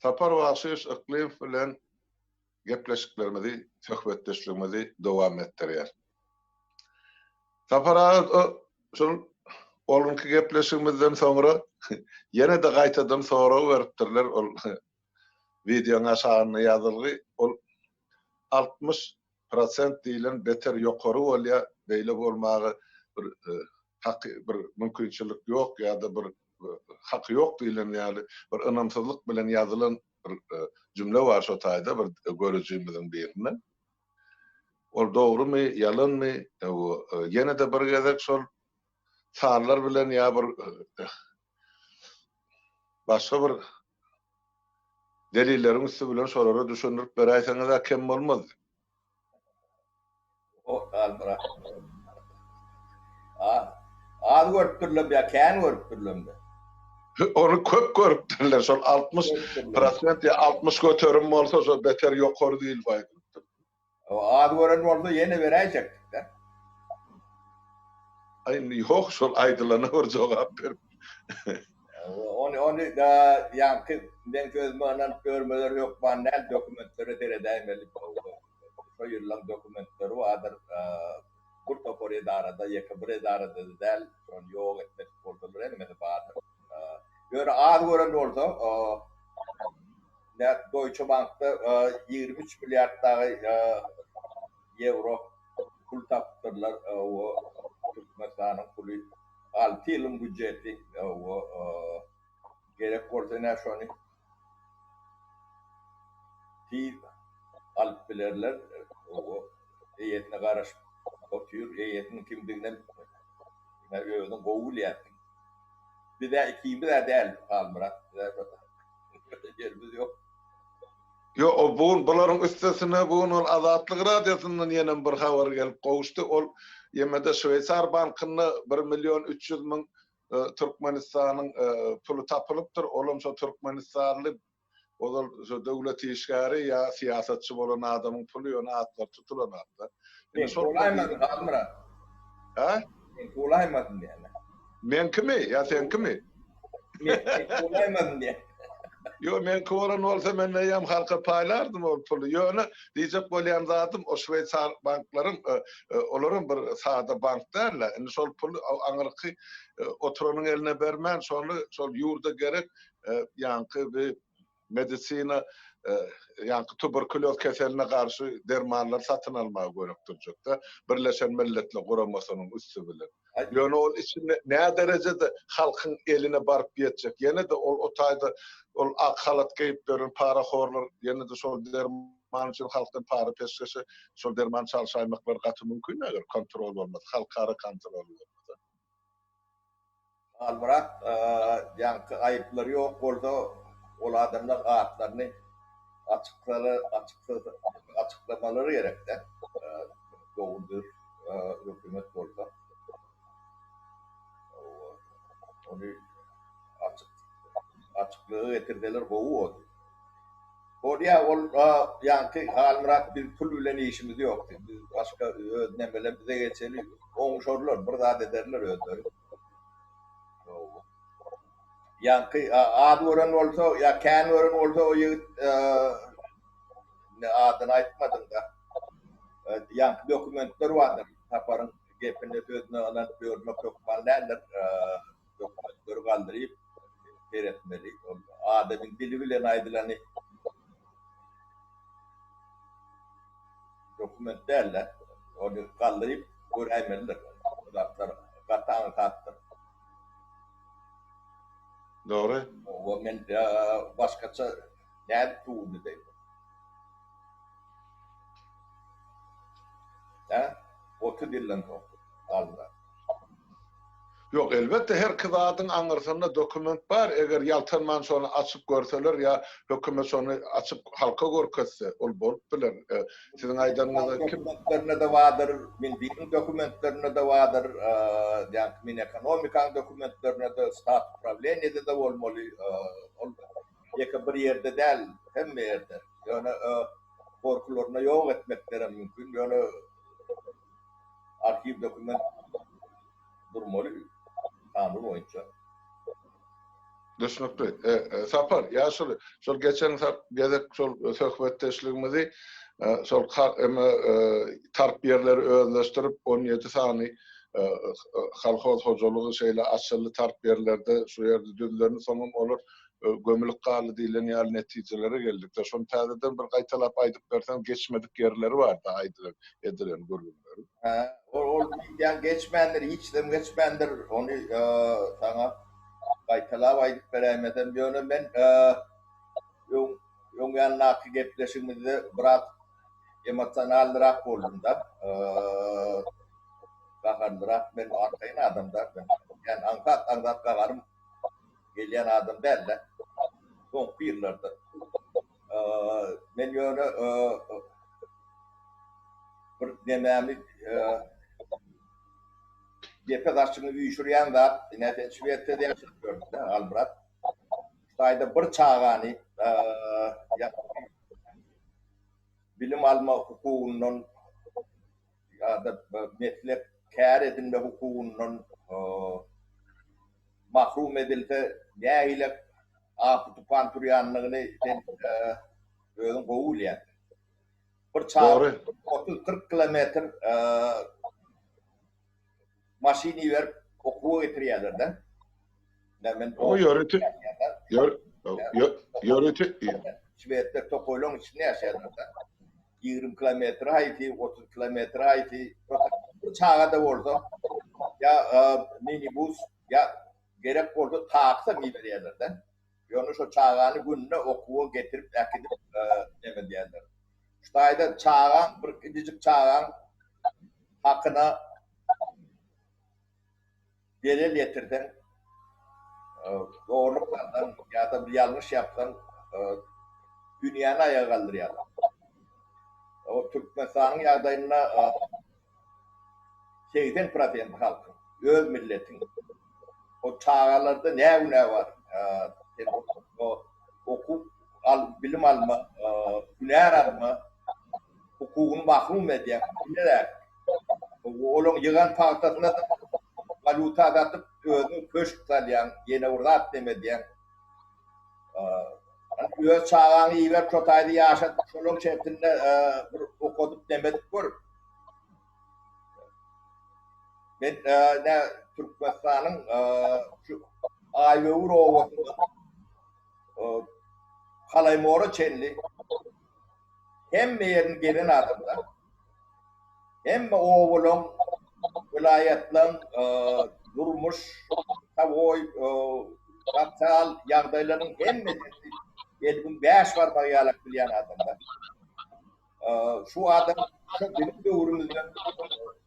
Sapar Bagşyýewiç Yklymow bilen gepleşiklerimizi, söhbetdeşligimizi dowam etdirýär. Sapar aga, şol ol günki gepleşigimizden soňra ýene-de gaýtadan sorag beripdirler, ol wideoň aşagynda ýazylgy, ol 60 prosent diýlen beter ýokary bolýar, beýle bolmaga bir haky, bir mümkinçilik ýok ýa-da bir haky ýok diýlen ýaly bir ynamsyzlyk bilen ýazylan bir jümle bar şo taýda bir görüjimiziň birinden. Ol dogrumy, ýalanmy, ýene-de bir gezek şol sanlar bilen ýa bir başga bir delilleriň üsti bilen şolara düşündirip beräýseňiz-ä kem bolmazdy. Az görüpdirler ýa kän görüpdirlermi? Ony köp görüpdirler. Şol 60 prosent ýa 60 göterim bolsa şo beter ýokary diýlip aýdylypdyr. Az gören bolsa ýene beräýjekdik-dä. Aý indi ýok şol aýdylana bir jogap berip. Ony ony da ýaňky meň sözüme ynanyp ýörmeleri hökman däl dokumentlere seredäýmeli. Şo ýyllaň dokumentleri bardyr. Bir topar edarada ýeke bir edarada-da däl şony ýok etmedik bolsalar hemmesi bardyr. Ýöne az gören bolsa Deutsche Bankda 23 milliard dagy ýewro pul tapypdyrlar. O Türkmenistanyň puly 6 ýylyň býujeti. O gerek bolsa ine şony tiz alyp bilerler. O eýesine garaşyp otyr. Eýesiniň kimdiginem ine özüň gowy bilýärsiň. Biz-ä ikimiz-ä däl, Halmyrat. Ýerimiz ýok. Ýok, o bu gün bularyň üstesine bu gün ol Azatlyk Radiosyndan ýenem bir habar gelip gowuşdy. Ol ýemede şweýsar bankynda bir million 300 müň Türkmenistanyň puly tapylypdyr. Olam şo türkmenistanly ozal şo döwlet işgäri ýa syýasatçy bolan adamyň puly, ýöne atlary tutulan atlar. Indi şol bolaýmasyn Halmyrat? Hä? Seňki bolaýmasyn diýýän. Meňkimi ýa seňkimi? Meňki bolaýmasyn diýýän. Ýok, meňki bolan bolsa men eýýäm halka paýlardym ol puly. Ýöne diýjek bolýan zadym o şweýsar banklaryň olaram bir sada bank däl-de. Indi şol puly aňyrky oturanyň eline bermän şony şol ýurda gerek ýaňky bir medisina ýaňky tuberkulýoz keseline garşy dermanlary satyn almaga gönükdirjekde Birleşen Milletler Guramasynyň üsti bilen. Ýöne ol içinde nä derejede halkyň eline baryp ýetjek, ýene-de ol o taýda ol ak halat geýip ýören parahorlar ýene-de şol derman üçin halkdan para-peşgeşe şol derman çalşaýmaklary gaty mümkin eger kontrol bolmasa, halkara kontroly bolmasa. Halmyrat ýaňky aýyplary ýok bolsa ol adamlaň atlaryny açyklamalary gerekdä dogry dürs hökümet bolsa ony açyk açyklyga getirseler gowy boldy. Bolýa ol ýaňky Halmyrat biz pul bilen işimiz ýok biz başga öz nemelerimize geçeli oňuşarlar bir zat ederler özleri. Ýaňky az gören bolsa ýa kän gören bolsa o ýigit indi adyny aýtmadyň-da. Ýaňky dokumentler bardyr. Saparyň gepine sözüne ynanyp ýörmek hökman däldir. Dokumentleri galdyryp seretmeli. Ol adamyň dili bilen aýdylany dokument däl-de. Ony galdyryp göräýmelidir. O zatlar gaty aňsatdyr. Dogry. Oba men başgaça nädip subut edeýin? Hä? 30 ýyldan soň aldylar. Ýok, elbetde herki zadyň aňyrsynda dokument bar, eger ýaltanman şony açyp görseler ýa hökümet şony açyp halka görkezse, ol bolup biler. Siziň aýdanyňyza kim. Dokumentlerinde-de bardyr, Minfiniň dokumentlerinde-de bardyr, ýaňky Minekonomikaň dokumentlerinde-de, stat uprawleniýede-de bolmaly. Ol ýeke bir ýerde däl, hemme ýerde. Ýöne gorkularyna ýok etmeklerem mümkin, ýöne arhiw dokument durmaly kanun boýunça. Düşnükli. Sapar, ýaşuly, şol geçen gezek şol söhbetdeşligimizi şol tarp ýerleri özleşdirip, 17 sany kolhoz hojalygy şeýle açyldy tarp ýerlerde, şu ýerde düzlendi, soňam olar gömülip galdy diýlen ýaly netijelere geldik-de. Şony täzeden bir gaýtalap aýdyp berseň, geçmedik ýerleri bar-da aýdylan, edilen gürrüňleriň. Hä, ol ol diýýän geçmändir, hiç dem geçmändir. Ony saňa gaýtalap aýdyp beräýmesem, ýöne men öň öň ýanyndaky gepleşigimizde biraz emosionalnyrak boldum-da. Gaharlyrak, men arkaýyn adam-da. Men aňsat-aňsat gaharym gelýän adam däl-de. Soňky ýyllarda. Men ýöne bir nemämi depe daşyňy üýşürýän zat, ine sen Şwesiýada ýaşap ýördüň-dä, Halmyrat. Şu taýda bir çagany bilim alma hukugyndan ýa-da meslek, kär edinme hukugyndan mahrum edilse nähili apy-tupan turýandygyny sen özüň gowy bilýänsiň. Bir çaga 30-40 kilometr maşyn iberip okuwa getirýärler-de. O ýörite ýörite Şwedler tokaýlaryň içinde ýaşaýarlar-da. 20 kilometr haýsy, 30 kilometr haýsy, bir çaga-da bolsa ýa minibus ýa gerek bolsa taksam iberýärler-de. Ýöne şo çagany günde okuwa getirip äkidip neme edýärler. Şu taýda çagaň bir kiçijik çagaň hakyna zelel ýetirseň, zorluk salsaň ýa-da bir ýalňyş ýapsaň dünýäni aýaga galdyrýarlar. O Türkmenistanyň ýagdaýynda 80 prosenti halkyň, öz milletiň. O çagalarda nä günä bar? Sen o okuw al, bilim alma, hünär alma hukugyny mahrum edýäň. Bilerek. Olaň ýygan pagtasyna walýuta satyp, özüňe köşk salýaň, ýene bir zat neme edýäň. Öz çagaňy iberip şo taýda ýaşadyp, şolaň şertinde bir okadyp neme edip gör. Men nä Türkmenistanyň şu Aýböwür obasynda Kalaýmora çenli hemme ýerini gezen adamlar. Hemme obalaň, welaýatlaň durmuş, taboý, sosial ýagdaýlarynyň hemmesini elimiň bäş barmagy ýalak bilýän adamlar. Şu adam şu biziň döwrümizde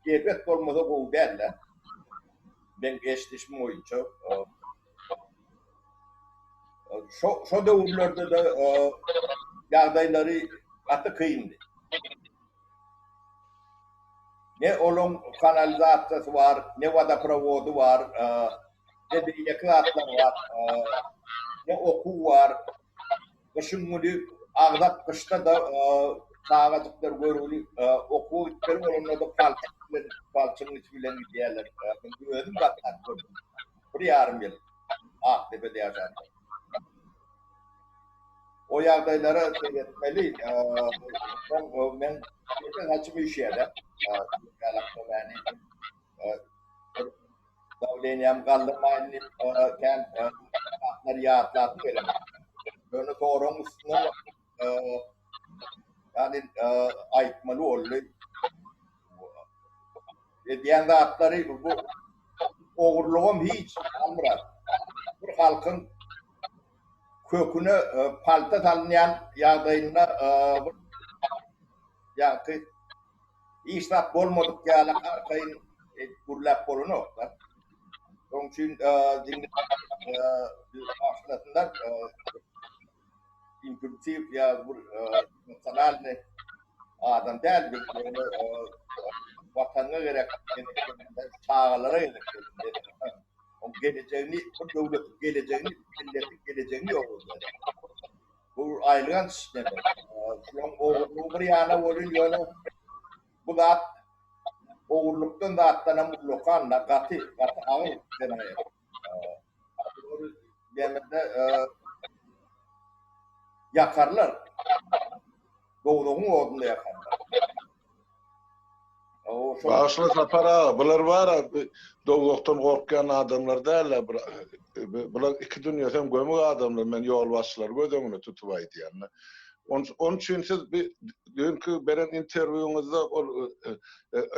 erbet bolmasa gowy däl-de. Men eşidişim boýunça şo şo döwürlerde-de ýagdaýlary gaty kyndy. Ne olaň kanalizasiýasy bar, ne wodoprowody bar, ne beýleki zatlar bar, ne okuw bar. Gyşyň güni agzak gyşda-da çagajyklar görgüli okuwa gitmeli bolanda-da palçyk bilen, palçygyň içi bilen gidýärler. Men özüm gatnap gördüm. Bir ýarym ýyl Akdepede ýaşandym. O ýagdaýlara seretmeli. Soň men geçen saçym üýşýär-de. Dawleniýam galdyrmaýyn diýip kän zatlary ýatlasym gelenok. Ýöne soragyň üstüne ýagny aýtmaly boldy. Edýän zatlary bu ogurlygam hiç, Halmyrat. Bir halkyň köküne palta salynýan ýagdaýynda bir ýaňky hiç zat bolmadyk ýaly arkaýyn gürläp bolanok-da. Şonuň üçin başlasynlar impulsiw ýa bir emosionalny adam däl biz ýöne watanyňa gerek çagalara gerek oň gelejegini bir döwletiň gelejegini milletiň gelejegini ýok edýär. Bu aýylganç neme. Şulaň ogurlygy bir ýana welin ýöne bu zat ogurlykdan zatdanam ullakan-da gaty gaty agyr jenaýat. Ýemende ýakarlar. Dowzahyň odunda ýakarlar. Bagyşla Sapar aga, bular bar-a dowzahdan gorkýan adamlar däl-ä, bular iki dünýesem gömük adamlar, men ýolbaşçylary göz öňünde tutup aýdýan-da. Onuň üçin siz bi düýnki beren interwýuňyzda ol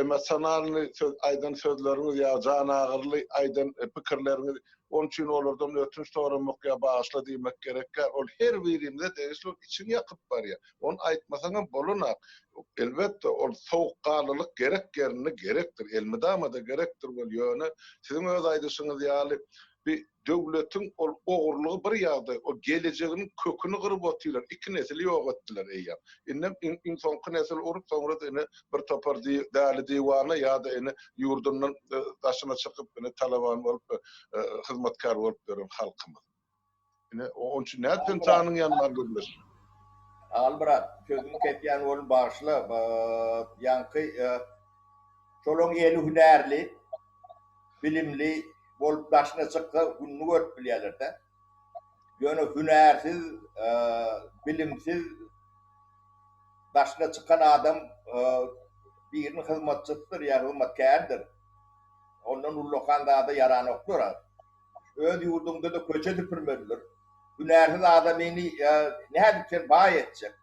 emosionalnyý söz aýdan sözleriňiz ýa janagyryly aýdan pikirleriňiz Onuň üçin olardan ötünç soramak ýa bagyşla diýmek gerek däl. Ol her birimize degişli, ol içiňi ýakyp barýar. Ony aýtmasaňam bolanak. Elbetde, ol sowukganlylyk gerek ýerinde gerekdir, elmydama-da gerekdir ol. Ýöne siziň öz aýdyşyňyz ýaly, bi döwletiň ol ogurlygy bir ýagdaý, ol gelejeginiň köküni gyryp otyrlar, iki nesili ýok etdiler eýýäm. Indem iň soňky nesil urup, soňra-da ine bir topar däli-diwana ýa-da ine ýurdundan daşyna çykyp, ine talaban bolup, hyzmatkär bolup ýören halkymyz. Ine, onuň üçin nädip sen janyň ýanman gürleşjek? Halmyrat, sözüňi kesýän bolum bagyşla, ýaňky şolaň eli hünärli, bilimli bolup daşyna çyksa gününi görüp bilýärler-dä. Ýöne hünärsiz, bilimsiz daşyna çykan adam biriniň hyzmatçysydyr ýa hyzmatkäridir. Ondan ullakan zada ýaranoklar. Öz ýurduňda-da köçe süpürmelidir. Hünärsiz adamyny nädip sen baý etjek?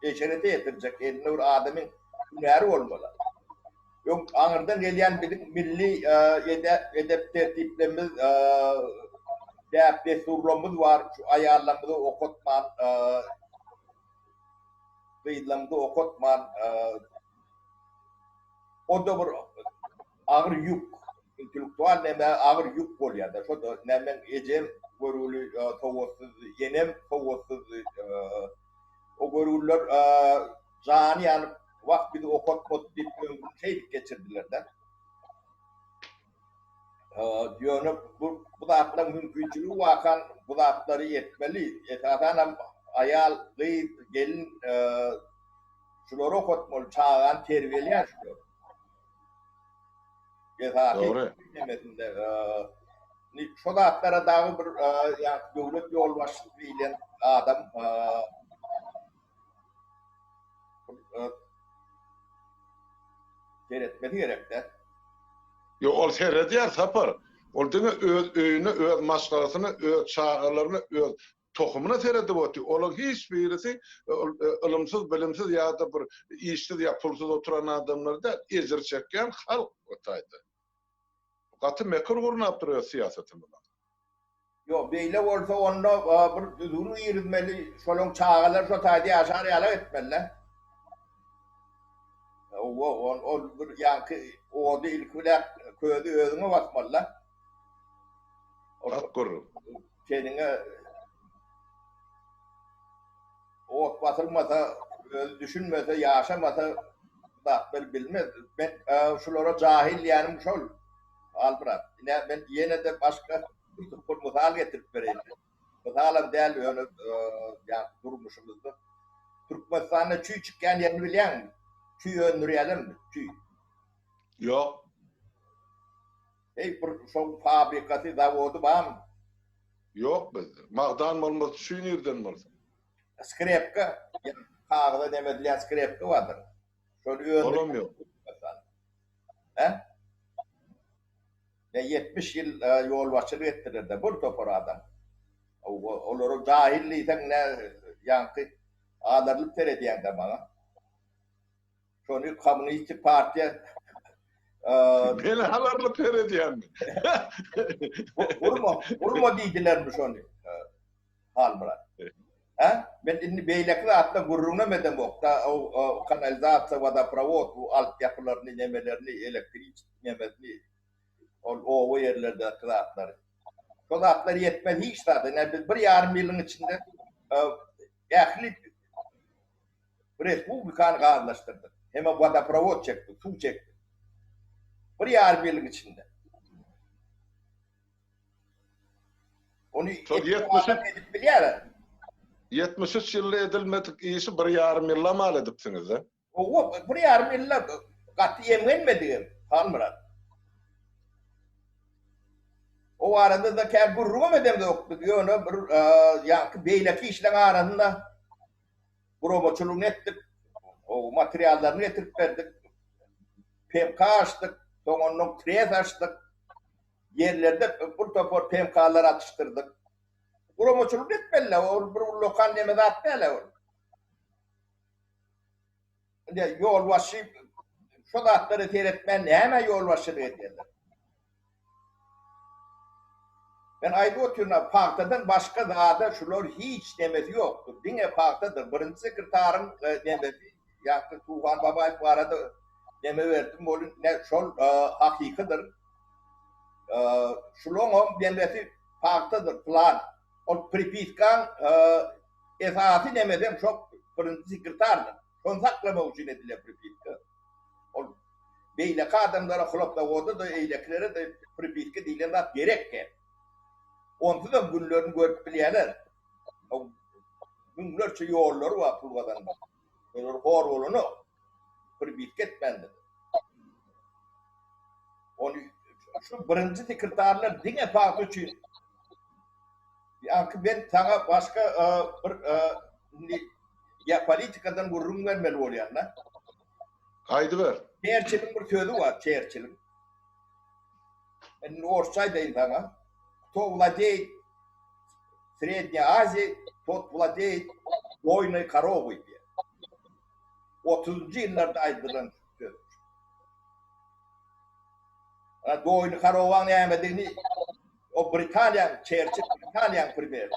Eşerete ýetirjek elinde bir adamyň hünäri bolmaly. Öň aňyrdan gelýän biziň milli edep-tertiplerimiz, däp-dessurlarymyz bar. Şu aýallarymyzy okatman, gyzlarymyzy okatman, o-da bir agyr ýük, intellektual näme agyr ýük bolýar-da. Şo-da näme meň ejem görgüli sowatsyzdy, enem sowatsyzdy. O görgüliler jany ýanyp, wah bizi okatmady diýip ömrüni şeýdip geçirdiler-de. Ýöne bu bu zatlaryň mümkinçiligi barkan bu zatlary etmeli. Esasanam aýal, gyz, gelin şulary okatmaly, çagany terbiýeleýän şular. Esasy nemesinde şo zatlara dagy bir ýa döwlet ýolbaşçysy diýlen adam seretmesi gerek-dä. Ýok, ol seredýär, Sapar. Ol diňe öz öýüne, öz maşgalasyna, öz çagalaryna, öz tohumyna seredip otyr. Olaryň hiç birisi ol ylymsyz, bilimsiz ýa-da bir işsiz ýa pulsuz oturan adamlar däl, ejir çekýän halk o taýda. Gaty mekir gurnapdyr öz syýasatyny bular. Ýok, beýle bolsa onda bir düzgün girizmeli, şolaň çagalary şo taýda ýaşar ýalak etmeli-dä. Hawa, ol bir ýaňky ody ilki bilen közi özüňe basmaly-da. Hak gürrüň. Teniňe ot basylmasa, özi düşünmese, ýaşamasa zatlar bilmez. Men şulara jahil diýýänim şol. Halmyrat, ine men ýene-de başga bir mysal getirip bereýin. Mysalam däl, ýöne ýa durmuşymyzda Türkmenistanda çüý çykýan ýerini bilýäňmi? Çüý öndürýärlermi? Çüý. Ýok. Heý bir şoň fabrikasy, zawody barmy? Ýok bizde. Magdan bolmasa çüý nirden bolsun? Skrepka, kagyza neme edilýän skrepka bardyr. Şony öndürýär. Olam ýok. Hä? Ne 70 ýyl ýolbaşçylyk etdiler-de bir topar adam. Olara jahil diýseň ne ýaňky alarylyp seredýäň-dä maňa. Şony kommunistik partiýa Meni alarylyp seredýäňmi? Gurma, gurma diýdilermi şony? Halmyrat. Hä? Men indi beýleki zatlar gürrüňem edemok-da, o kanalizasiýa, wodoprowod, bu altyapylaryny, nemelerini, elektriç nemesini, ol oba ýerlerdäki zatlary. Şo zatlar ýetmez hiç zada. Ine biz bir ýarym ýylyň içinde ähli respublikany gazlaşdyrdyk. Hemem wodoprowod çekdik, suw çekdik. Bir ýarym ýylyň içinde. Ony Şol 73 edip bilýär. 73 ýylda edilmedik işi bir ýarym ýylda mal edipsiňiz-de. Hawa, bir ýarym ýylda gaty emgenmedigem, Halmyrat. O. O barada-da kän gürrüňem edemzok biz, ýöne bir ýaňky beýleki işleň arasynda guramaçylygyny etdik, o materiallaryny getirip berdik, PMK açdyk, soň ondan trest açdyk, ýerlerde bir topar PMK-lar açyşdyrdyk. Guramaçylyk etmeli-le, ol bir ullakan neme zat däl-ä ol. Indi ýolbaşçy şo zatlara seretmän nämä ýolbaşçylyk edýärler? Men aýdyp otyryn, pagtadan başga zada şular hiç nemesi ýokdur. Diňe pagtadyr. Birinji sekretaryň e, nemesi, ýa-da Tuhan Babaýew barada neme berdim, ol ne şol e, hakykydyr. E, şulaň nemesi pagtadyr, plan. Ol pripiskaň Esasy nemesem şo birinji sekretardyr. Şony saklamak üçin edilýär pripiska. Ol beýleki adamlara hlopzawoda-da eýlekilere-de pripiska diýlen zat gerek däl. Onsuzam günlerini görüp bilýärler. Müňlerçe ýollary bar pul gazanmak. Olar hor bolanok. Pripiska etmändir. Ony şu birinji sekretarlar diňe pagta üçin Ýaňky men saňa başga bir indi geopolitikadan gürrüň bermeli bolýan-da. Aýdyber. Çerçiliň bir sözi bar, Çerçiliň. Indi orsça aýdaýyn saňa. Kto wladeýet Srednýa Aziýa, tot wladeýet doýnoý korowy diýýär. Otuzynjy ýyllarda aýdylan söz. Doýny korowaň nämedigini o Britaniýaň, Çerçil Britaniýaň premýeri.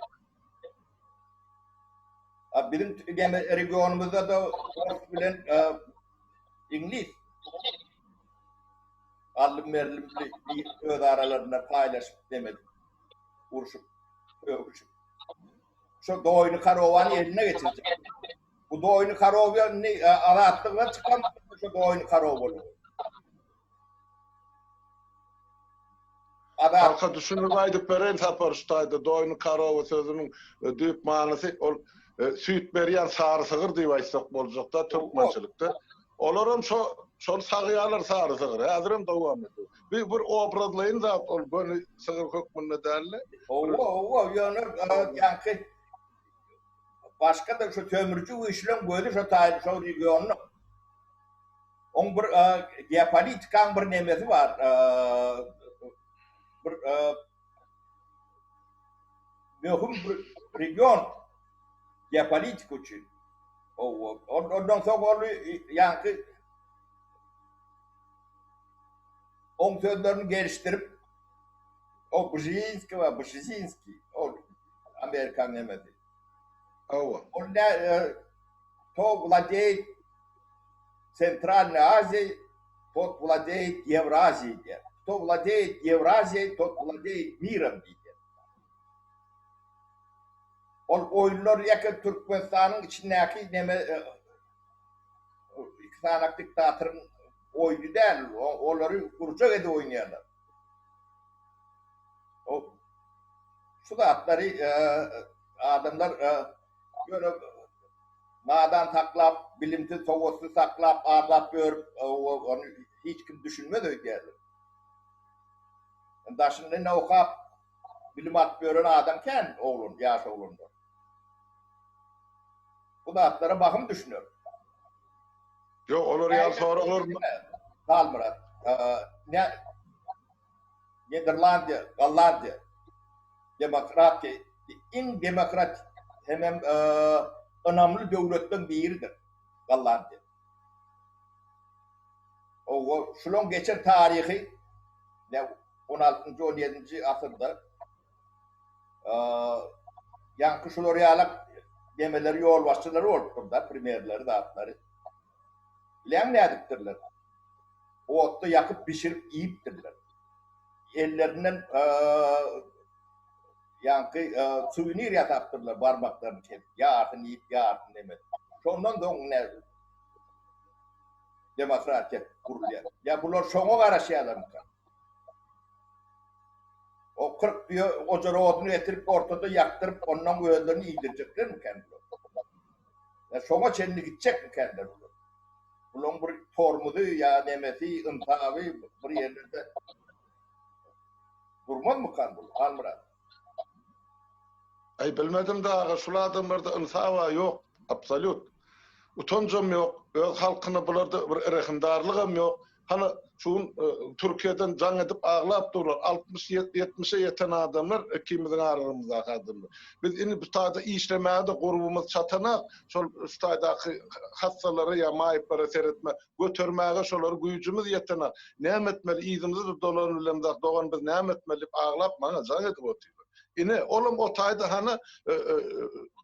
A biziň näme regionymyzda-da ors bilen iňlis aldym-berlimli öz aralarynda paýlaşyp demedik. Urşup, sögüşip. Şo doýny korowany eline geçirjek. Bu doýny korowa indi azatlyga çykan şo doýny korowa bolar. Halka düşünip aýdyp bereýin Sapar şu taýda doýny karowa sözüniň e, düýp manysy ol e, süýt berýän sary sygyr diýip aýtsak boljakda türkmençilikde. Olaram şo şol sagýarlar sary sygyr. Häzirem dowam edýär. Bir bir obrazlaýyn zat ol göni sygyr hökmünde däldi. Owa, owa, ýöne e, ýaňky başga-da şu sömüriji güýçleň gözi şo taýda şo regionda. Oň bir geopolitikaň bir nemesi bar. Bir möhüm bir region geopolitika üçin. Ondan soň ol ýaňky oň sözlerini gelişdirip o Bžinskiý we Bžinskiý ol Amerikan nemesi. Hawa. Ol ne to wladeýt Sentralnyý Aziýa, tot wladeýet Ýewraziýa diýýär. Kto wladeýet Ýewraziýa, tot wladeýet mirom diýýär. Ol oýunlar ýeke Türkmenistanyň içindäki neme iki sanak diktatoryň oýny däl, olary gurjak edip oýnaýarlar. O şu zatlary adamlar ýöne Nadan saklap, bilimsiz, sowatsyz saklap, aldap ýörüp, ony hiç kim düşünmez öýdýärler. Daşynda indi okap, bilim alyp ýören adam kän oglan, ýaş oglanlar. Bu zatlara bahym düşüner. Ýok, olar ýaly soraglar Halmyrat, ne Niderlandiýa, Gollandiýa demokratiýa iň demokratik hemem ynamly döwletleň biridir Gollandiýa. Owa, şulaň geçen taryhy ne on altynjy, on ýedinji asyrda ýaňky şular ýalak nemeleri ýolbaşçylary bolupdyr-da, premýerleri zatlary. Bileň nädipdirler? Otda ýakyp bişirip iýipdirler. Ellerinden ýaňky suwenir ýasapdyrlar barmaklaryny kesip, ýarsyny iýip, ýarsyny neme. Şondan soň ine demokratiýa gurulýar. Ýa bular şoňa garaşýarlarmyka? O 40 düýe ojar oduny getirip ortada ýakdyryp, ondan özlerini iýdirjeklermikän bular? Ýa şoňa çenli gitjekmikenler bular? Bulaň bir tormuzy ýa nemesi, ynsaby bir ýerlerde. Durmazmykan bul, Halmyrat? Aý bilmedim-de aga, şul adamlarda ynsab-a ýok, absolýut. Utanjam ýok, öz halkyna bularda bir rehimdarlygam ýok. Hany şu gün Türkiýeden jaň edip aglap durlar, 60 ýetmişe ýeten adamlar ikimiziň aralygymyzdaky adamlar. Biz indi bu taýda işlemäge-de gurbumyz çatanak, şol şu taýdaky hassalara ýa maýyplara seretme, götermäge şolary güýjümiz ýetenak. Näme etmeli, yzymyza-da dolanyp bilemzok, dogan biz näme etmeli diýip aglap maňa jaň edip otyrlar. Ine, olam o taýda hany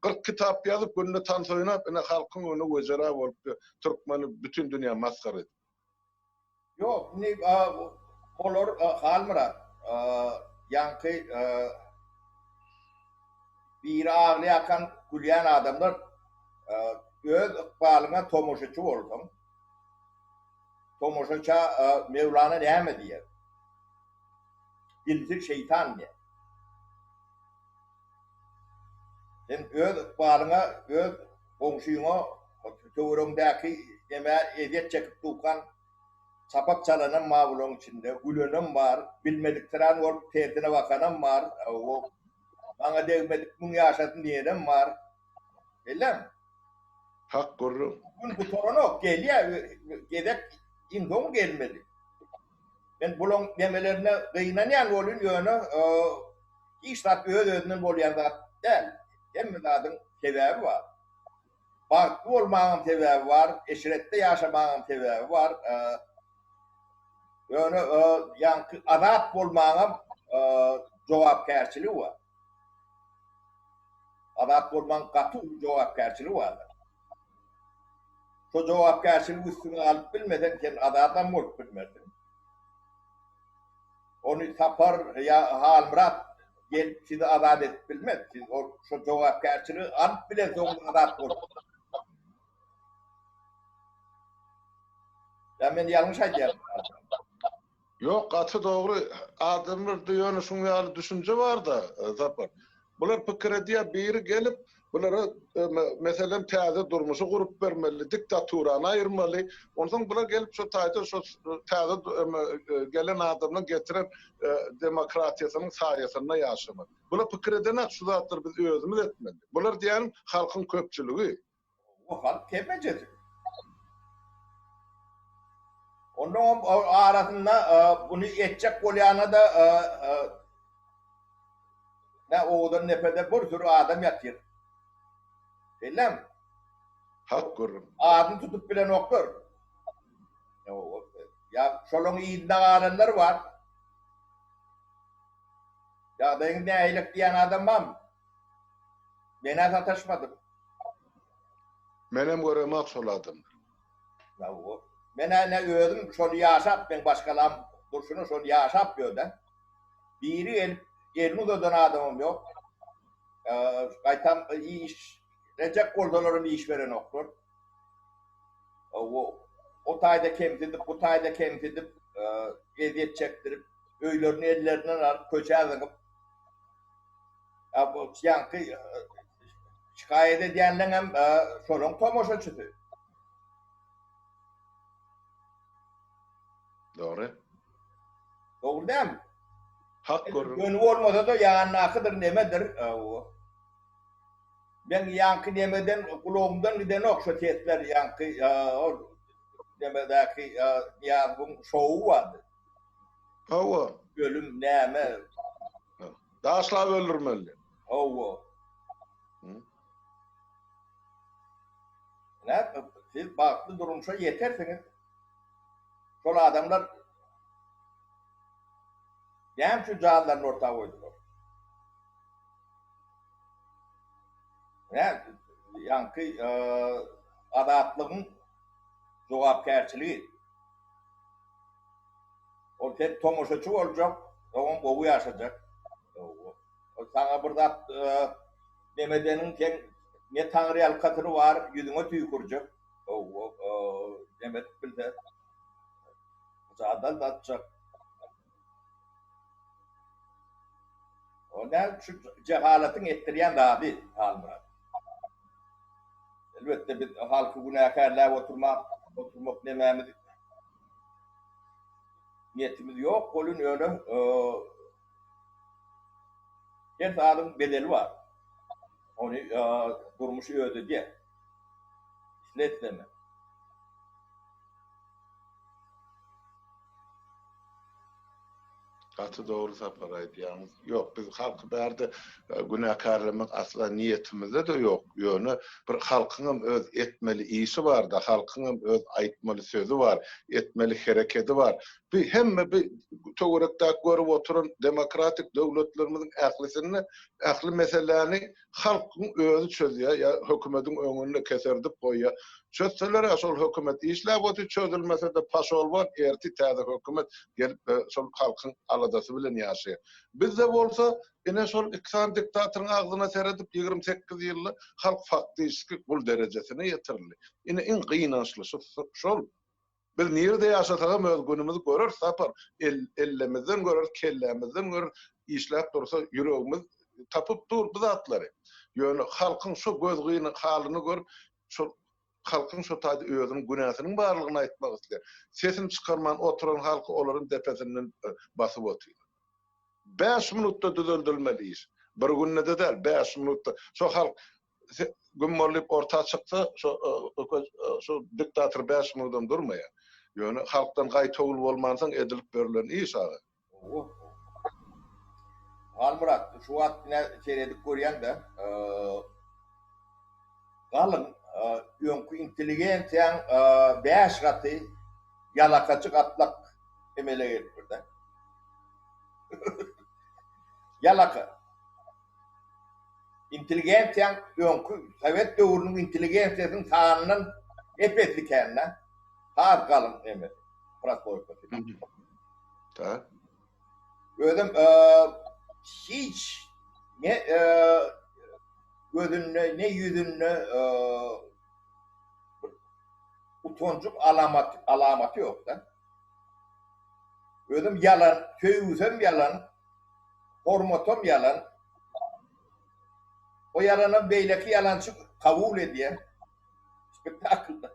40 kitap ýazyp, günde tans oýnap, ine halkyň öňünde wejera bolup, türkmeni bütin dünýä masgara edip. Ýok, indi olar Halmyrat, ýaňky biri aglaýarkan gülýän adamlar öz ykbalyňa tomaşaçy bolsaň, tomaşaça Mewlana näme diýer? Dilsiz şeýtan diýer. Sen öz ykbalyňa, öz goňşyňa, töweregiňdäki nämä ezýet çekip dukan çapak çalanam bar bulaň içinde, gülenem bar, bilmediksirän bolup tersine bakanam bar, maňa degmedik müň ýaşasyn diýenem bar. Bellemi? Hak gürrüň. Gün gutaranok, gelýär, gezek iň soňy gelmeli. Men bulaň nemelerine gynanýan bolýan, ýöne Hiç zat öz-özünden bolýan zat däl. Hemme zadyň sebäbi bar. Bagtly bolmagyň sebäbi bar, eşretde ýaşamagyň sebäbi bar. Ýöne ýaňky azat bolmagyňam jogapkärçiligi bar. Azat bolmagyň gaty uly jogapkärçiligi bardyr. Şo jogapkärçiligi üstüňe alyp bilmeseň, sen azatam bolup bilmersiň. Ony Sapar ýa Halmyrat gelip sizi azat edip bilmez. Siz ol şo jogapkärçiligi alyp bilensoňyz azat bolup. Ýa men ýalňyş aýdýarmy? Ýok, gaty dogry. Adamlarda ýöne şuň ýaly düşünje bar-da, Sapar. Bular pikir edýär, biri gelip, bulara meselem täze durmuşy gurup bermeli, diktaturany aýyrmaly. Onsoň bular gelip şo taýda şo täze gelen adamlaryň getiren demokratiýasynyň saýasynda ýaşamaly. Bular pikir edenak şu zatlary biz özümiz etmeli. Bular diýýänim halkyň köpçüligi. O halk hemmejesi. Onnoňam arasynda buny etjek bolýana-da Nä owadan depede bir sürü adam ýatyr. Bellem. Hak gürrüň. Adyny tutup bilenoklar. Ýa şolaň yzynda galanlar bar. Ýagdaýyňyz nähilek diýen adam barmy? Men-ä sataşmadym. Menem göremok şol adamlary. Men-ä ine özüm şony ýaşap, meň maşgalam durşuna şony ýaşap ýör-dä. Biri gelip elini uzadan adamam ýok. Gaýtam iş rejek bolsalaram iş berenoklar. O taýda kemsidip, bu taýda kemsidip, ezýet çekdirip, öýlerini ellerinden alyp köçä zyňyp, ýaňky şikaýat edýänleňem şolaň tomaşaçysy. Dogry. Dogry dälmi? Hak gürrüň. Göni bolmasa-da ýanyndakydyr nemedir. Men ýaňky nemeden gulagymdan gidenok şo sesler ýaňky ol nemedäki Nyýazowyň şowy bardy. Hawa. Ölüm näme? Daşlap öldürmeli. Hawa. Näme siz bagtly durmuşa ýetersiňiz. Şol adamlar näme üçin janlaryny orta goýdular? Näme ýaňky azatlygyň jogapkärçiligi. Ol sen tomaşaçy boljak, soňam gowy ýaşajak. Ol saňa bir zat nemedeniň sen ne taňryýalkasyny bar, ýüzüňe tüýkürjek. Neme edip bilse. Jadal datjak. O näme şu jehalatyň etdirýän zady Halmyrat. Elbetde biz halky günäkärläp oturmak, oturmak nemämiz niýetimiz ýok, welin ýöne. Her zadyň bedeli bar. Ony durmuş özi edýär. Isle-isleme. Gaty dogry Sapar aýdýaňyz. Ýok biz halky bärde günäkärlemek asla niýetimizde-de ýok. Ýöne bir halkyňam öz etmeli işi bar-da, halkyňam öz aýtmaly sözi bar, etmeli herekedi bar. Bi hemme bi töwerekdäki görüp oturan demokratik döwletlerimiziň ählisinde ähli meseläni Halkyň özi çözýär ýa hökümediň öňünde keserdip goýýar. Çözseler-ä şol hökümet işläp otyr, çözülmese-de paşol bar, ertir täze hökümet gelip şol halkyň aladasy bilen ýaşaýar. Bizde bolsa ine şol iki sany diktatoryň agzyna seredip 28 ýylda halk faktiçki gul derejesine ýetirildi. Ine iň gynançlysy şol. Biz nirede ýaşasagam öz günümizi göreris Sapar. El, ellemizden göreris, kellämizden göreris. Işläp dursa ýüregimiz tapyp dur bu zatlary. Ýöne halkyň şo gözgyny halyny görüp, şol halkyň şo taýda özüniň günäsiniň barlygyny aýtmak isleýär. Sesini çykarman oturan halky olaryň depesinden basyp otyrlar. Bäş minutda düzeldilmeli iş. Bir günde-de däl, bäş minutda. Şo halk Güm bol diýip orta çyksa, şo şo diktator 5 minudam durmaýar. Ýöne halkdan gaýtawul bolmansoň edilip berlen iş aga. Hawa. Halmyrat, şu wagt ine seredip görýäň-de, galyň öňki intelligensiýaň bäş gaty ýalakaçy gatlak emele gelipdir-de. Ýalaka. Intelligensiýaň öňki sowet döwrüniň intelligensiýasynyň sanyndan ep-esli kän-dä. Has galyň emesi, prosloýkasy. Tak. Özem hiç ne gözünde, ne ýüzünde bir utanjyk alamat alamaty ýok-da. Özem ýalan, söýgüsem ýalan, Hormatam ýalan. O ýalanam beýleki ýalançy kabul edýär. Spektaklda.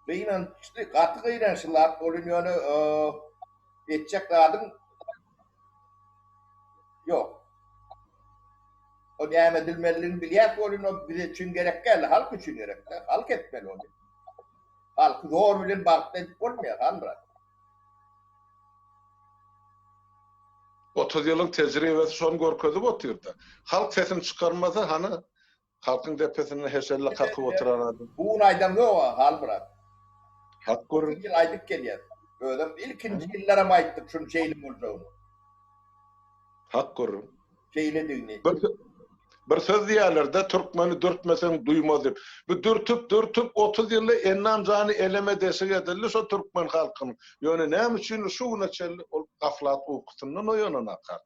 Gynançly, gaty gynançly zat ol ýöne etjek zadyň ýok. O näme edilmelidigini bilýäs welin o bize üçin gerek däl, halk üçin gerek. Halk etmeli ony. Halky zor bilen bagtly edip bolmaýar, Halmyrat. 30 ýylyň tejribesi şony görkezip otyrda. Halk sesini çykarmasa hany halkyň depesinde heşelle kakyp oturan adam. Bu gün aýdam ýok-a Halmyrat. Hak gürrüň. 30 ýyl aýdyp gelýäs. Özem ilkinji ýyllaram aýtdyk şuny şeýle boljagyny. Hak gürrüň. Şeýledigini. Bir, bir söz diýerler-de, türkmeni dürtmeseň duýmaz diýip. Bu dürtüp, dürtüp 30 ýylda ennam jany eleme deşik edildi şo türkmen halkynyň. Ýöne näme üçin şu güne çenli ol gaflat ukusyndan oýananak halk.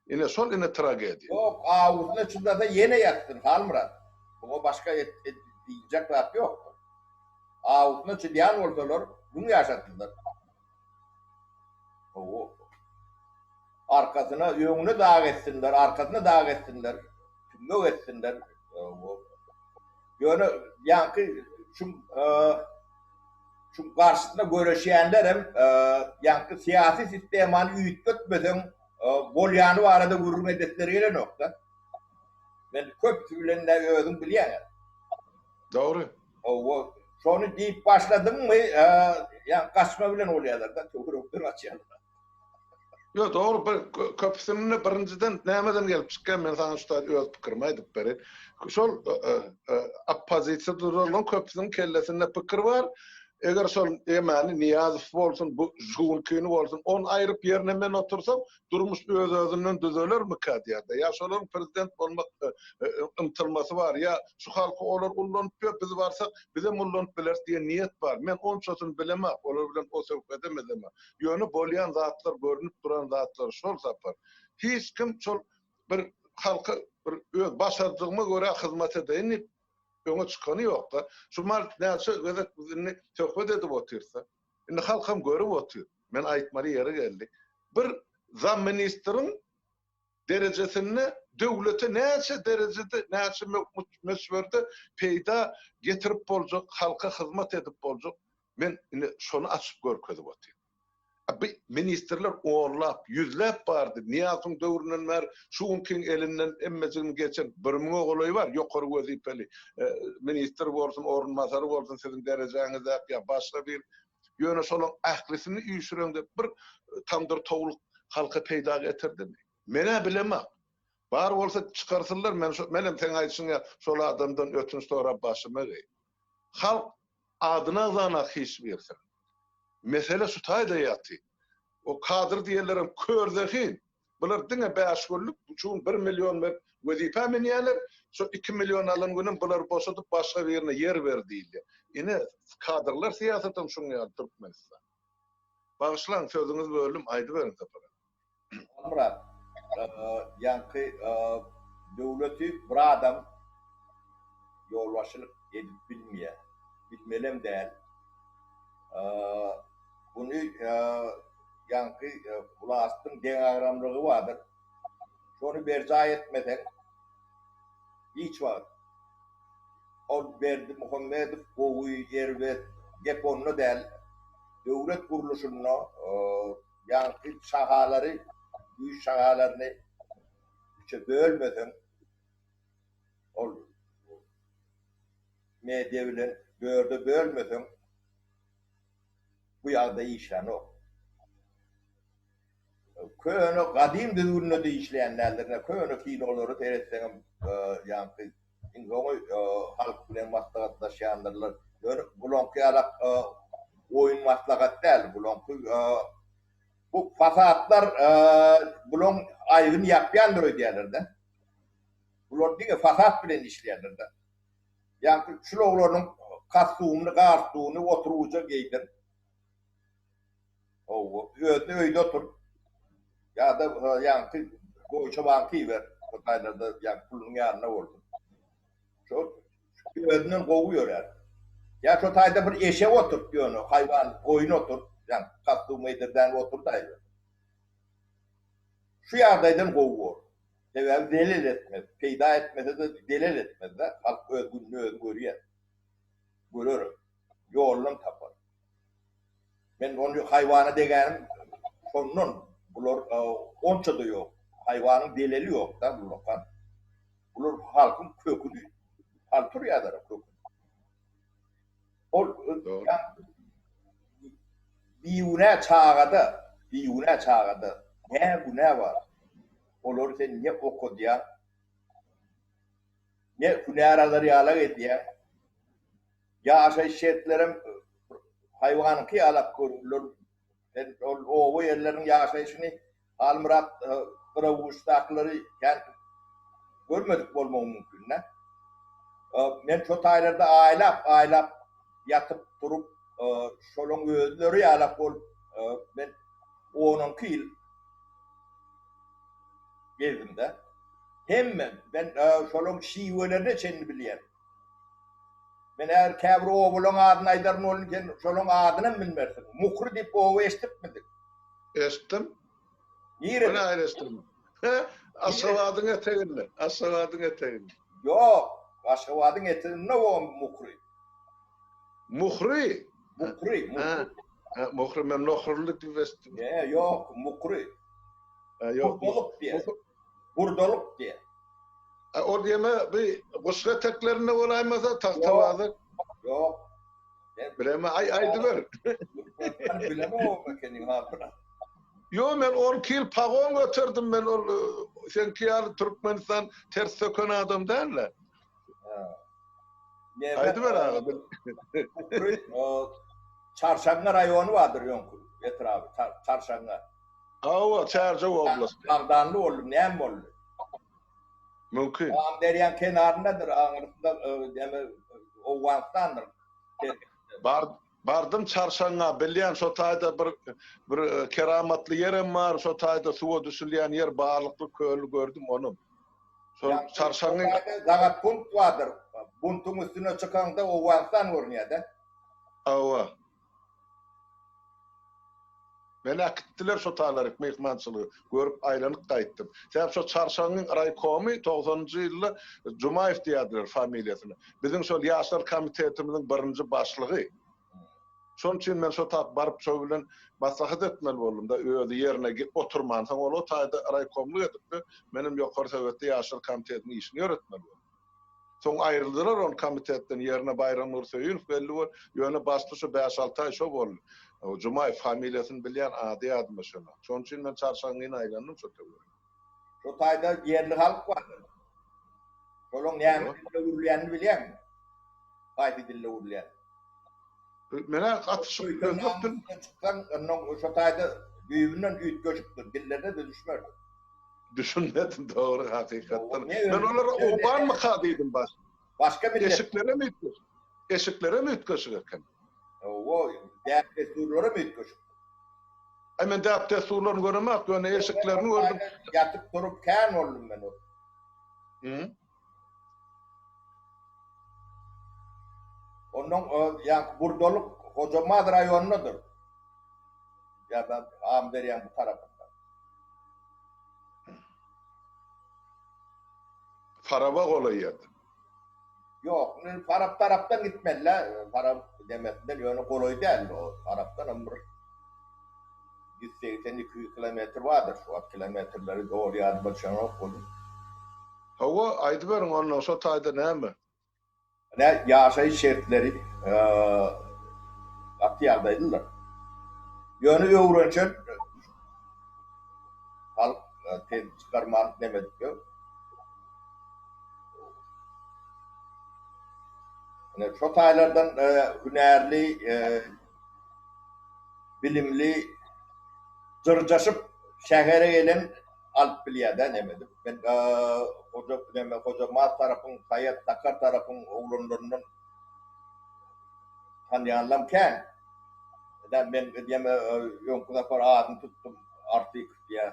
Ine şol ine tragediýa. Ýok, awusyna çydasa ýene ýatsyn, Halmyrat. Muňa başga et, et diýiljek zat ýokdur. Awusyna çydýan bolsalar, müň ýaşasynlar. Hawa. Arkasyna, öňüne dag etsinler, arkasyna dag etsinler, tümmek etsinler. Ýöne ýaňky şu şu garşysyna göreşýänlerem ýaňky syýasy sistemany üýtgetmeseň bolýany barada gürrüň edesleri gelenok-da. Men köpüsi bilen-de özüň bilýäň. Dogry. Hawa, şony diýip başladyňmy, ýaňky gaçma bilen bolýarlar-da, töwerekden gaçýarlar. Ýok, dogry, bir köpüsinde birinjiden nämeden gelip çykýar, men saňa şu taýda öz pikirimi aýdyp bereýin. Şol oppozisiýada duranlaryň köpüsiniň kellesinde pikir bar, eger şol emäni Nyýazow bolsun, bu Žunkini bolsun, ony aýryp ýerine men otursam, durmuş öz-özünden düzelermikä diýýär-de. Ýa şolaryň prezident bolmak ymtylmasy bar, ýa şu halky olar ullanyp ýör, biz barsak, bizem ullanyp bileris diýen niýet bar. Men onçasyny bilemok, olar bilen o söhbedem edemok. Ýöne bolýan zatlar, görnüp duran zatlar şol sapar. Hiç kim şol bir halka bir öz başardygyma görä hyzmat edeýin diýip öňe çykany ýok-da. Şu mal näçe gezek biz indi söhbet edip otyrys-da. Indi halkam görüp otyr. Men aýtmaly ýeri geldi. Bir zamministriň derejesinde döwlete näçe derejede, näçe möçberde peýda getirip boljak, halka hyzmat edip boljak, men indi şony açyp görkezip otyryn. A bi ministrler onlap, ýüzläp bardy. Nyýazowyň döwründen bäri şu günkiň elinden hemmejigini geçen bir müňe golaý bar ýokary wezipeli ministr bolsun, orunbasary bolsun siziň derejäňizdäki ýa başga bir. Ýöne şolaň ählisini üýşüreňde bir tamdyr towluk halka peýda getirdimi? Men-ä bilemok. Bar bolsa çykarsynlar, men şo, menem seň aýdyşyň ýaly şol adamdan ötünç sorap başyma egeýin. Halk adyny agzanak hiç birisiniň. Mesele şu taýda ýaty. O kadr diýenlerem kör zehin. Bular diňe bäş günlük, şu gün bir million berip wezipä münýärler, şo iki million alan günem bulary boşadyp başga birine ýer ber diýilýär. Ine, kadrlar syýasatam şuň ýaly Türkmenistan. Bagyşlaň, sözüňizi böldüm, aýdyberiň Sapar aga. Halmyrat, ýaňky döwleti bir adam ýolbaşçylyk edip bilmeýär, bilmelem däl. Buny ýaňky wlastyň deňagramlygy bardyr. Şony berjaý etmeseň, hiç wagt ol Berdimuhamedow gowy, erbet, gep onda däl. Döwlet gurluşynda Ýaňky şahalary, güýç şahalaryny üçe bölmeseň, ol media bilen dörde bölmeseň, bu ýagdaý işlänok. Köne gadym düzgünde-de işleýän däldir. Ine, köne kinolary seretseňem, ýaňky Iň soňy halk bilen maslahatlaşýandyrlar. Ýöne bulaňky ýalak oýun maslahat däl. Bulaňky bu fasatlar bulaň aýbyny ýapýandyr öýdýärler-de. Bular diňe fasat bilen işleýärler-de. Ýaňky şul oglanyň kostumyny, galstugyny oturgyja geýdir. Hawa, özüni öýde otur. Ýa-da ýaňky Deutsche Banka iber, Hytaýlarda ýaňky pulunyň ýanynda bolsun. Şol özünden gowy ýörär. Ýa şo taýda bir eşek oturt ýöne, haýwan, goýun oturt, ýaňky kostum geýdirdän oturdaý. Şu ýagdaýdan gowy bor. Sebäbi zelel etmez. Peýda etmese-de zelel etmez-de. Halk öz gününi özi görýär. Görer. Ýolunam tapar. Men ony haýwana degänim şondan bular onça-da ýok. Haýwanyň zeleli ýok-da bularka. Bular halkyň köküni paltur ýazara köküni. Ol bigünä çagada, bigünä çagada nä günä bar? Olary sen ne okadýaň, ne hünär alar ýalak edýäň. Ýaşaýyş şertlerem haýwanyňky ýalak görüler. Sen ol oba ýerleriniň ýaşaýşyny Halmyrat Gyraguçdakylary kän görmedik bolmagy mümkin-dä. Men şo taýlarda aýlap-aýlap ýatyp, turup, şolaň özleri ýalak bolup, men on-onki ýyl gezdim-de. Hemme, men şolaň şiwelerine çenli bilýän. Men häzir käbir obalaň adyny aýdaryn welin sen şolaň adynam bilmersiň. Mukry diýip oba eşidipmidiň? Eşitdim. Nirede? Nähili eşitdim? Aşgabadyň eteginde. Aşgabadyň eteginde. Ýok, Aşgabadyň eteginde o Mukry. Muhry? Mukry, Mukry. Hä, Muhry men Nohurly diýip eşitdim. Ýe, ýok, Mukry. Hä, ýok. Burdalyk diýýär. Burdalyk diýýär. A ol ýeme bi Guşgy eteklerinde bolaýmasa Tagtabazar. Ýok. Bileme aý aýdyber. Bilemok ekeniň hatyra. Ýok men 12 ýyl pagon göterdim men ol seňki ýaly Türkmenistan ters söken adam däl-de. Aýdyber aga. Çarşaňňa raýony bardyr öňki etraby Çarşaňňa. Hawa, Çärjew oblasty. Bagdanly boldy, näme boldy? Mümkin. Amyderýaň kenaryndadyr, aňyrsynda näme Owganystandyr. Bar, bardym Çarşaňňa, bilýän şo taýda bir bir keramatly ýerem bar, şo taýda suwa düşülýän ýer, balykly köli gördüm onam. Şol Çarşaňňy. Şo taýda Zagat bunt bardyr. Buntuň üstüne çykaňda Owganystan görünýär-de. Hawa. Meni äkitdiler şo talaryk myhmançylyga. Görüp aýlanyp gaýtdym. Sebäp şo Çarşaňyň raýkomy togsanynjy ýylda Jumaýew diýýärdiler familiýasyna. Biziň şol ýaşlar komitetimiziň birinji başlygy. Şonuň üçin men şo tap baryp şo bilen maslahat etmeli boldum-da, özi ýerine oturmansoň ol o taýda raýkomlyk edipdi, menem ýokary sowetde ýaşlar komitetiniň işini ýöretmeli boldum. Soň aýryldylar ol komitetden, ýerine Baýram Nurseýilow geldi we ýöne başda şo bäş-alty aý şo boldy. Jumaýew familiýasyny bilýän, ady ýadyma düşenok. Şonuň üçin men çarşagyň aýlandym şo töwerege. Şo taýda ýerli halk bardyr. Şolaň näme dilde gürleýänini bilýäňmi? Haýsy dilde gürleýänini? Men-ä gatyşyk özbek dil. Çyksaň, onnoň şo taýda düýbünden üýtgeşikdir, dillerine-de düşmersiň. Düşünmedim dogry hakykatdan. Men olara owganmyka diýdim baş. Başga millet. Eşiklerem üýtgeşik. Eşiklerem üýtgeşik eken. Hawa, däp-dessurlaram üýtgeşik. Aý men däp-dessurlaryny göremok, ýöne eşiklerini gördüm. Ýatyp turup kän boldum men o. Hı. Ondan ýaňky Burdalyk Hojambaz raýonyndadyr. Ýa-da Amyderýaň bu tarapynda. Faraba golaý ýerde. Ýok, indi Farap tarapdan gitmeli-dä, Farap demesinden ýöne golaý däl o tarapdanam bir 180-200 kilometr bardyr şu wagt kilometrleri dogry ýadyma düşenok welin. Hawa, aýdyberiň onda şo taýda näme? Ine, ýaşaýyş şertleri gaty ýagdaýlydyr. Ýöne öwrenşen halk ses çykarman neme edip ýör. Ine, şo taýlardan hünärli, bilimli, jyrjaşyp şähere gelen alyp bilýär-dä neme edip. Men Hoja neme Hojambaz tarapyň, Saýat Sakar tarapyň oglanlaryndan tanýanlam kän. Ine men neme öňki sapar adyny tutdum Artykow diýýär.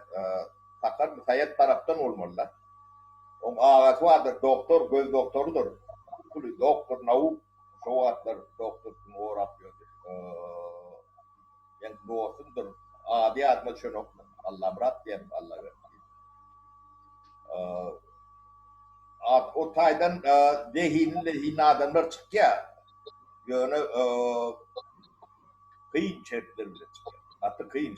Sakarmy Saýat tarapdan bolmaly-da. Oň agasy bardyr, doktor, göz doktorydyr. Uly doktor nauk, şo wagtlar doktorsyny gorap ýördi. Meň dostumdyr. Ady ýadyma düşenok. Allamyrat diýen Allaberdi. At o taýdan zehinli zehinli adamlar çykýar. Ýöne kyn şertler bilen çykýar. Gaty kyn.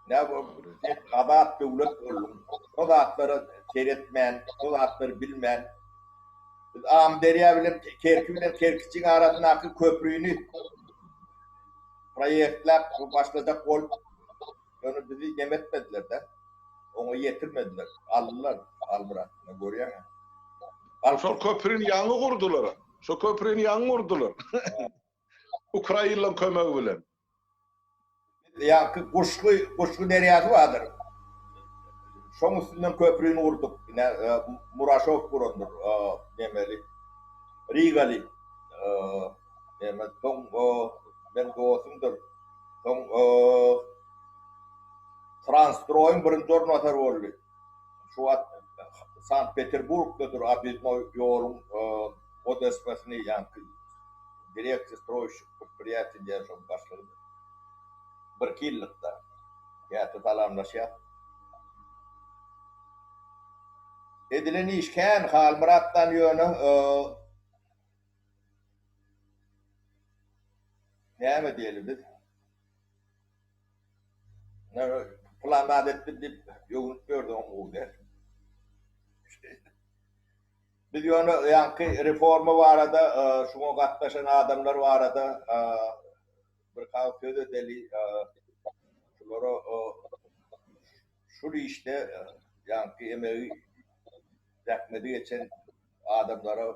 Ne bu sen azat döwlet bolduň. O zatlara seretmän, o zatlary bilmän Biz Amyderýa bilen Kerki bilen Kerkiçiň arasyndaky köprüni proýektläp başlajak bolup, ýöne bizi neme etmediler-de, oňa ýetirmediler. Aldylar Almyrat, ine görýäň-ä. Şol köprüni ýaňy gurdular. Şo köprüni ýaňy gurdular. Ukrainlaň kömegi bilen. Ýaňky Guşgy, Guşgy derýasy bardyr. Şoň üstünden köprüni gurduk. Ine, Muraşow gurandyr, nemeli, Rigaly. Neme, soň meň dostumdyr. Soň Transstroýyň birinji orunbasary boldy. Şu wagt Sankt-Peterburgdadyr, obýezdnoý ýoluň ODSP-sini ýaňky direksiýa stroýşik predpriýatiýa diýen şoň başlygydyr. Birki ýyllykda käte salamlaşýas. Edilen iş kän Halmyratdan ýöne näme diýeli biz? Pylan zat etdim diýip öwünip ýördi oň gowy däl. Biz ýöne ýaňky reforma barada, şuňa gatnaşan adamlar barada bir kagyz söz edeli. Şulara şul işde ýaňky emegi zähmeti geçen adamlara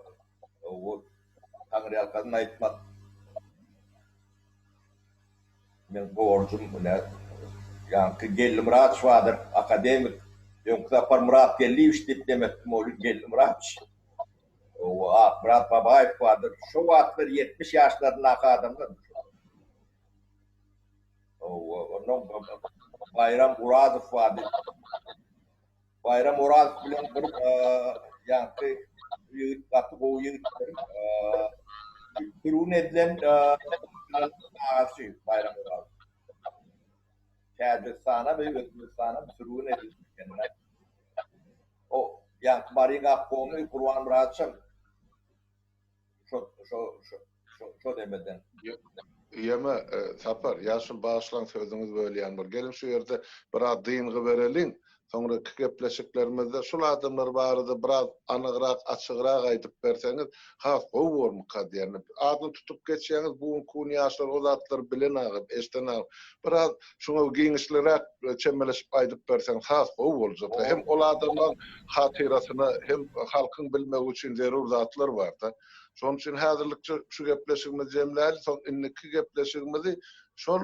taňryýalkasyn aýtmak meň borjum ine ýaňky Geldi Myradow bardyr akademik öňki sapar Myrat Geldiýewiç diýip demetdim ol Geldi Myradow Akmyrat Babaýew bardyr şo wagtlar 70 ýaşlaryndaky adamlar ondan Baýram Urazow bardy Baýram Orazow bilen bir ýaňky ýigit gaty gowy ýigitdir. Sürgün edilen agasy Baýram Orazow. Täjigistana we Özbegistana sürgün edildi. O ýaňky Maryň obkomy Gurban Myradowyçam. Şo demeden. Ýeme, Sapar, ýaşuly bagyşlaň sözüňizi bölýän bol. Geliň şu ýerde biraz dyngy bereliň. Soňraky gepleşiklerimizde şul adamlar barada biraz anygrak, açygrak aýdyp berseňiz has gowy bormyka diýýän. Adyny tutup geçýäňiz, bu günki gün ýaşlar o zatlary bilenaga, eşdenaga. Biraz şuňa giňişliräk çemeleşip aýdyp berseňiz has gowy boljak. Hem ol adamlaň hatyrasyna, hem halkyň bilmegi üçin zerur zatlar barda. Şonuň üçin häzirlikçe şu gepleşigimizi jemläli, soň indiki gepleşigimizi şol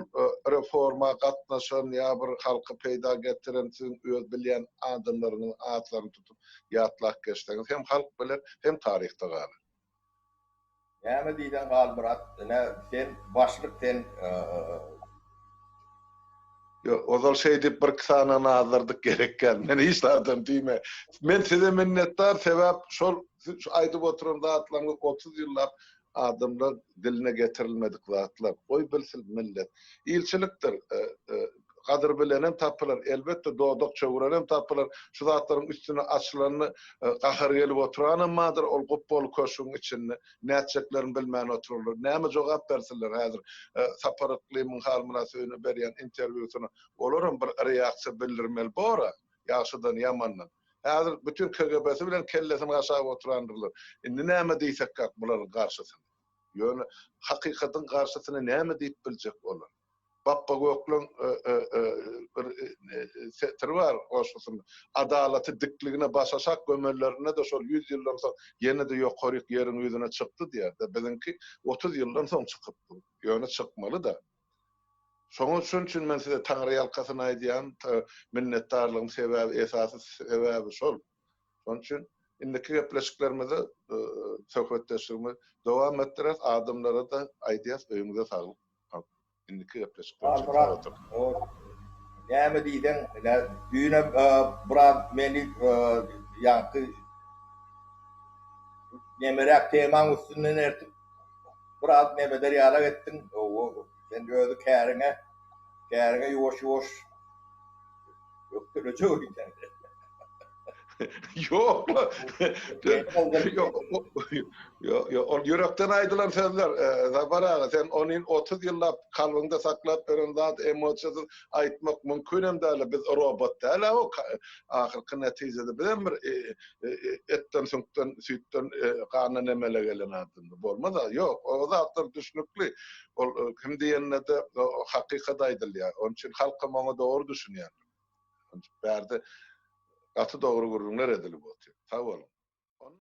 reforma gatnaşan ýa bir halka peýda getiren siziň öz bilýän adamlaryňyzyň atlaryny tutup ýatlap geçseňiz hem halk biler, hem taryhda galar. Näme diýseň Halmyrat, ine sen başlyk sen Ýok, ozal şeý diýip birki sanyny azdyrdyk gerek däl. Men hiç zadam diýme. Men size minnetdar, sebäp şol şu aýdyp oturan zatlaryňyz 30 ýyllap adamlar diline getirilmedik zatlar. Goý bilsin millet. Ilçilikdir. Gadyr bilenem tapylar, elbetde dodak çöwrenem tapylar. Şu zatlaryň üstüne açylanda gahar gelip oturanam bardyr ol gupbaly köşgüň içinde. Nätjeklerini bilmän oturarlar. Näme jogap bersinler häzir Sapar Yklymyň Halmyrat Söýüne berýän interwýusyna olaram bir reaksiýa bildirmeli bor-a, ýagşydan, ýamandan. Häzir bütin KGB-si bilen kellesini gaşap oturandyrlar. Indi näme diýsekkäk bularyň garşysyna? Ýöne hakykatyň garşysyna näme diýip biljek olar? Bapba Gökleň bir setiri bar goşgusynda. Adalaty dikligine başaşak gömenlerinde-de şol ýüz ýyldan soň ýene-de ýokaryk ýeriň ýüzüne çykdy diýer-de. Biziňki 30 ýyldan soň çykyp dur. Ýöne çykmaly-da. Şoňa şonuň üçin men size taňryýalkasyn aýdýan, minnetdarlygym sebäbi, esasy sebäbi şol. Şonuň üçin indiki gepleşiklerimizde söhbetdeşligimizi dowam etdireris. Adamlara-da aýdýas, öýüňize saglyk. Indiki gepleşikler üçin sag oturyň. Näme diýseň, ine, düýnem biraz meni ýaňky nemeräk temaň üstünden ertip, biraz nemeder ýalak etdiň. Sen özi käriňe, käriňe ýuwaş-ýuwaş ökdelejek öýdýän. Ýok. Ýok. Ýok, ýok. Ol ýürekden aýdylan sözler. Sapar aga, sen ony 30 ýyllap kalbyňda saklap ýören zat emosiýasyz aýtmak mümkinem däl. Biz robot däl-ä o ahyrky netijede bizem bir etden, süňkden, süýtden, gandan emele gelen adamlar. Bolmaz-a. Ýok, o zatlar düşnükli. Ol kim diýende-de hakykat aýdylýar. Onuň üçin halkam oňa dogry düşünýändir. Bärde gaty dogry gürrüňler edilip otyr. Sag boluň.